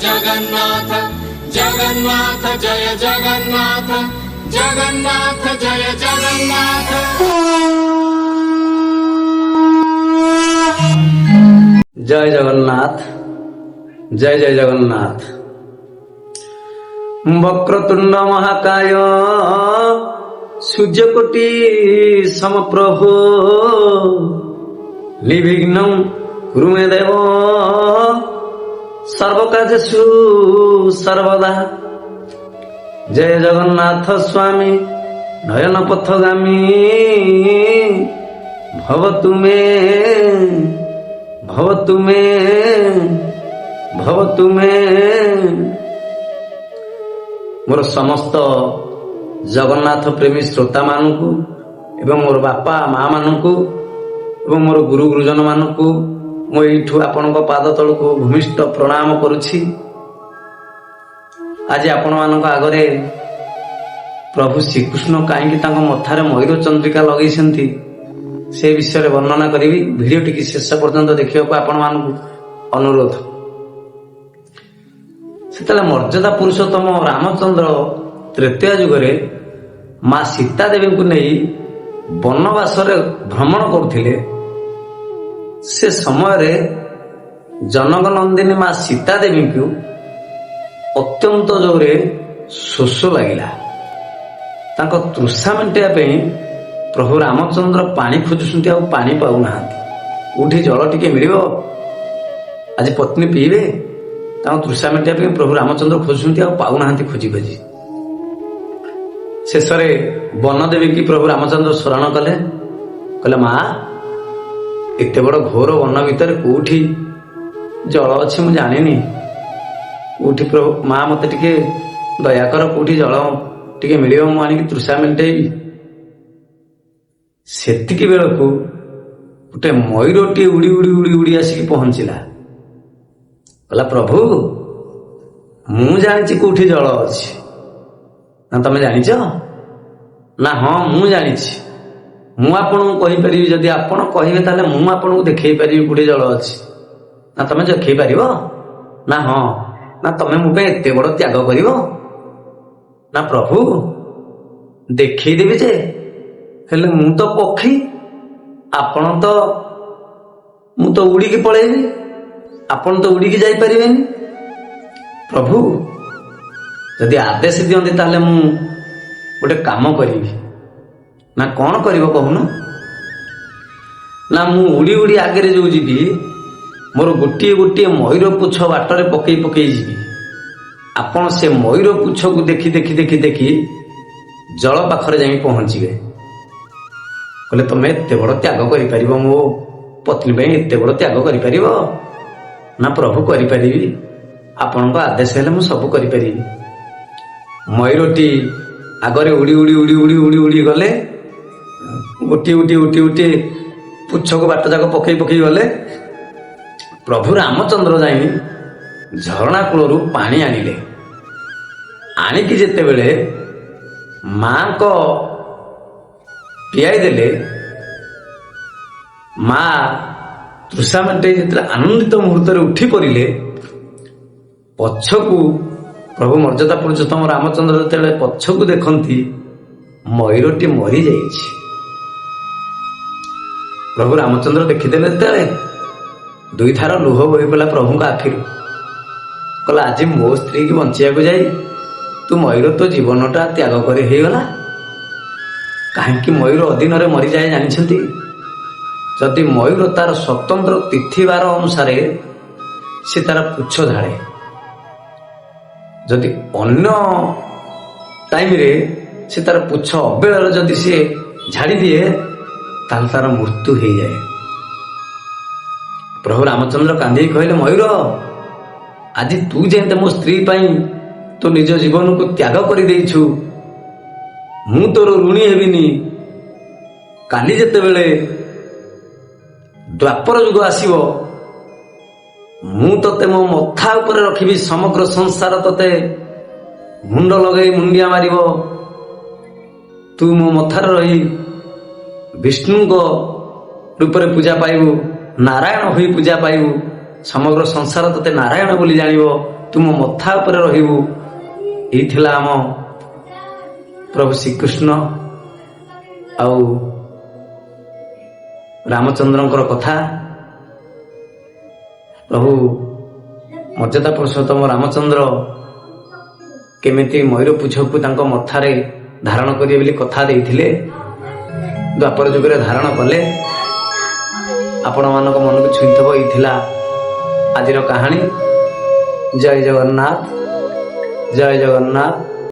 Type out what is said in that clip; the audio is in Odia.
ଜଗନ୍ନାଥ, ଜଗନ୍ନାଥ ଜୟ ଜଗନ୍ନାଥ, ଜଗନ୍ନାଥ ଜୟ ଜଗନ୍ନାଥ। ଜୟ ଜଗନ୍ନାଥ, ଜୟ ଜୟ ଜଗନ୍ନାଥ। ବକ୍ରତୁଣ୍ଡ ମହାକାୟ, ସୂର୍ଯ୍ୟକୋଟି ସମପ୍ରଭୁ, ନିର୍ବିଘ୍ନଂ କୁରୁ ମେ ଦେବ ସର୍ବକାର୍ଯ୍ୟେଷୁ ସର୍ବଦା। ଜୟ ଜଗନ୍ନାଥ ସ୍ୱାମୀ, ନୟନ ପଥଗାମୀ ଭବ ତୁମେ, ଭବ ତୁମେ, ଭବ ତୁମେ। ମୋର ସମସ୍ତ ଜଗନ୍ନାଥ ପ୍ରେମୀ ଶ୍ରୋତାମାନଙ୍କୁ ଏବଂ ମୋର ବାପା ମା ମାନଙ୍କୁ ଏବଂ ମୋର ଗୁରୁ ଗୁରୁଜନ ମାନଙ୍କୁ ମୁଁ ଏଇଠୁ ଆପଣଙ୍କ ପାଦ ତଳକୁ ଭୂମିଷ୍ଠ ପ୍ରଣାମ କରୁଛି। ଆଜି ଆପଣମାନଙ୍କ ଆଗରେ ପ୍ରଭୁ ଶ୍ରୀକୃଷ୍ଣ କାହିଁକି ତାଙ୍କ ମଥାରେ ମୟୂର ଚନ୍ଦ୍ରିକା ଲଗେଇଛନ୍ତି, ସେ ବିଷୟରେ ବର୍ଣ୍ଣନା କରିବି। ଭିଡ଼ିଓଟିକି ଶେଷ ପର୍ଯ୍ୟନ୍ତ ଦେଖିବାକୁ ଆପଣମାନଙ୍କୁ ଅନୁରୋଧ। ସେତେବେଳେ ମର୍ଯ୍ୟାଦା ପୁରୁଷୋତ୍ତମ ରାମଚନ୍ଦ୍ର ତ୍ରେତୟା ଯୁଗରେ ମା ସୀତା ଦେବୀଙ୍କୁ ନେଇ ବନବାସରେ ଭ୍ରମଣ କରୁଥିଲେ। ସେ ସମୟରେ ଜନକ ନନ୍ଦିନୀ ମା ସୀତା ଦେବୀଙ୍କୁ ଅତ୍ୟନ୍ତ ଜୋରେ ଶୋଷ ଲାଗିଲା। ତାଙ୍କ ତୃଷା ମେଣ୍ଟାଇବା ପାଇଁ ପ୍ରଭୁ ରାମଚନ୍ଦ୍ର ପାଣି ଖୋଜୁଛନ୍ତି, ଆଉ ପାଣି ପାଉନାହାନ୍ତି। କୋଉଠି ଜଳ ଟିକେ ମିଳିବ, ଆଜି ପତ୍ନୀ ପିଇବେ। ତାଙ୍କ ତୃଷା ମେଣ୍ଟାଇବା ପାଇଁ ପ୍ରଭୁ ରାମଚନ୍ଦ୍ର ଖୋଜୁଛନ୍ତି, ଆଉ ପାଉନାହାନ୍ତି ଖୋଜି ଖୋଜି। ଶେଷରେ ବନଦେବୀକି ପ୍ରଭୁ ରାମଚନ୍ଦ୍ର ଶରଣ କଲେ। କହିଲେ, ମା, ଏତେ ବଡ ଘୋର ବନ ଭିତରେ କୋଉଠି ଜଳ ଅଛି ମୁଁ ଜାଣିନି। କୋଉଠି ପ୍ରଭୁ ମା, ମତେ ଟିକେ ଦୟା କର, କୋଉଠି ଜଳ ଟିକେ ମିଳିବ, ମୁଁ ଆଣିକି ତୃଷା ମେଣ୍ଟେଇବି। ସେତିକି ବେଳକୁ ଗୋଟେ ମୟୂରଟିଏ ଉଡି ଉଡି ଉଡି ଉଡି ଆସିକି ପହଞ୍ଚିଲା। କହିଲା, ପ୍ରଭୁ, ମୁଁ ଜାଣିଛି କୋଉଠି ଜଳ ଅଛି। ନା, ତମେ ଜାଣିଛ? ନା, ହଁ, ମୁଁ ଜାଣିଛି। ମୁଁ ଆପଣଙ୍କୁ କହିପାରିବି, ଯଦି ଆପଣ କହିବେ ତାହେଲେ ମୁଁ ଆପଣଙ୍କୁ ଦେଖେଇ ପାରିବି କୋଉଠି ଜଳ ଅଛି। ନା, ତମେ ଦେଖେଇ ପାରିବ? ନା, ହଁ। ନା, ତମେ ମୋ ପାଇଁ ଏତେ ବଡ ତ୍ୟାଗ କରିବ? ନା, ପ୍ରଭୁ, ଦେଖେଇଦେବି ଯେ, ହେଲେ ମୁଁ ତ ପକ୍ଷୀ, ଆପଣ ତ, ମୁଁ ତ ଉଡ଼ିକି ପଳେଇବି, ଆପଣ ତ ଉଡ଼ିକି ଯାଇପାରିବେନି। ପ୍ରଭୁ, ଯଦି ଆଦେଶ ଦିଅନ୍ତି ତାହେଲେ ମୁଁ ଗୋଟେ କାମ କରିବି। ନା, କଣ କରିବ କହୁନ? ନା, ମୁଁ ଉଡ଼ି ଉଡ଼ି ଆଗରେ ଯୋଉ ଯିବି, ମୋର ଗୋଟିଏ ଗୋଟିଏ ମୟୂର ପୁଚ୍ଛ ବାଟରେ ପକେଇ ପକେଇ ଯିବି। ଆପଣ ସେ ମୟୂର ପୁଚ୍ଛକୁ ଦେଖି ଦେଖି ଦେଖି ଦେଖି ଜଳ ପାଖରେ ଯାଇ ପହଞ୍ଚିବେ। କହିଲେ, ତମେ ଏତେ ବଡ ତ୍ୟାଗ କରିପାରିବ? ମୋ ପତ୍ନୀ ପାଇଁ ଏତେ ବଡ ତ୍ୟାଗ କରିପାରିବ? ନା, ପ୍ରଭୁ, କରିପାରିବି। ଆପଣଙ୍କ ଆଦେଶ ହେଲେ ମୁଁ ସବୁ କରିପାରିବି। ମୟୂରଟି ଆଗରେ ଉଡ଼ି ଉଡ଼ି ଉଡ଼ି ଉଡ଼ି ଉଡ଼ି ଉଡ଼ି ଗଲେ। ଗୋଟିଏ ଗୋଟିଏ ଗୋଟିଏ ଗୋଟିଏ ପୁଚ୍ଛକୁ ବାଟ ଯାକ ପକେଇ ପକେଇ ଗଲେ। ପ୍ରଭୁ ରାମଚନ୍ଦ୍ର ଯାଇ ଝରଣା କୂଳରୁ ପାଣି ଆଣିଲେ। ଆଣିକି ଯେତେବେଳେ ମାଙ୍କ ପିଆଇ ଦେଲେ, ମା ତୃଷା ମେଣ୍ଟେଇ ଯେତେବେଳେ ଆନନ୍ଦିତ ମୁହୂର୍ତ୍ତରେ ଉଠି ପଡ଼ିଲେ, ପଛକୁ ପ୍ରଭୁ ମର୍ଯ୍ୟାଦା ପୁରୁଷୋତ୍ତମ ରାମଚନ୍ଦ୍ର ଯେତେବେଳେ ପଛକୁ ଦେଖନ୍ତି, ମୟୂରଟି ମରିଯାଇଛି। ପ୍ରଭୁ ରାମଚନ୍ଦ୍ର ଦେଖିଦେଲେ ଯେତେବେଳେ, ଦୁଇଧାର ଲୁହ ବୋହି ପଡ଼ିଲା ପ୍ରଭୁଙ୍କ ଆଖିରୁ। କହିଲା, ଆଜି ମୋ ସ୍ତ୍ରୀକି ବଞ୍ଚିବାକୁ ଯାଇ ତୁ ମୟୂର ତୋ ଜୀବନଟା ତ୍ୟାଗ କରି ହେଇଗଲା। କାହିଁକି ମୟୂର ଅଦିନରେ ମରିଯାଏ ଜାଣିଛନ୍ତି? ଯଦି ମୟୂର ତାର ସ୍ୱତନ୍ତ୍ର ତିଥିବାର ଅନୁସାରେ ସେ ତାର ପୁଚ୍ଛ ଝାଡ଼େ। ଯଦି ଅନ୍ୟ ଟାଇମରେ ସେ ତାର ପୁଚ୍ଛ ଅବେଳରେ ଯଦି ସିଏ ଝାଡ଼ି ଦିଏ, ତାହେଲେ ତାର ମୃତ୍ୟୁ ହେଇଯାଏ। ପ୍ରଭୁ ରାମଚନ୍ଦ୍ର କାନ୍ଦିକି କହିଲେ, ମୟୂର, ଆଜି ତୁ ଯେମିତି ମୋ ସ୍ତ୍ରୀ ପାଇଁ ତୋ ନିଜ ଜୀବନକୁ ତ୍ୟାଗ କରିଦେଇଛୁ, ମୁଁ ତୋର ଋଣୀ ହେବିନି। କାଲି ଯେତେବେଳେ ଦ୍ୱାପର ଯୁଗ ଆସିବ, ମୁଁ ତତେ ମୋ ମଥା ଉପରେ ରଖିବି। ସମଗ୍ର ସଂସାର ତତେ ମୁଣ୍ଡ ଲଗେଇ ମୁଣ୍ଡିଆ ମାରିବ। ତୁ ମୋ ମଥାରେ ରହି ବିଷ୍ଣୁଙ୍କ ରୂପରେ ପୂଜା ପାଇବୁ, ନାରାୟଣ ହୋଇ ପୂଜା ପାଇବୁ। ସମଗ୍ର ସଂସାର ତତେ ନାରାୟଣ ବୋଲି ଜାଣିବ। ତୁ ମୋ ମଥା ଉପରେ ରହିବୁ। ଏଇ ଥିଲା ଆମ ପ୍ରଭୁ ଶ୍ରୀକୃଷ୍ଣ ଆଉ ରାମଚନ୍ଦ୍ରଙ୍କର କଥା। ପ୍ରଭୁ ମର୍ଯ୍ୟାଦା ପୁରୁଷୋତ୍ତମ ରାମଚନ୍ଦ୍ର କେମିତି ମୟୂର ପୁଚ୍ଛକୁ ତାଙ୍କ ମଥାରେ ଧାରଣ କରିବେ ବୋଲି କଥା ଦେଇଥିଲେ, ଦ୍ୱାପର ଯୁଗରେ ଧାରଣ କଲେ। ଆପଣମାନଙ୍କ ମନକୁ ଛୁଇଁଥିବ। ଏଇ ଥିଲା ଆଜିର କାହାଣୀ। ଜୟ ଜଗନ୍ନାଥ, ଜୟ ଜଗନ୍ନାଥ।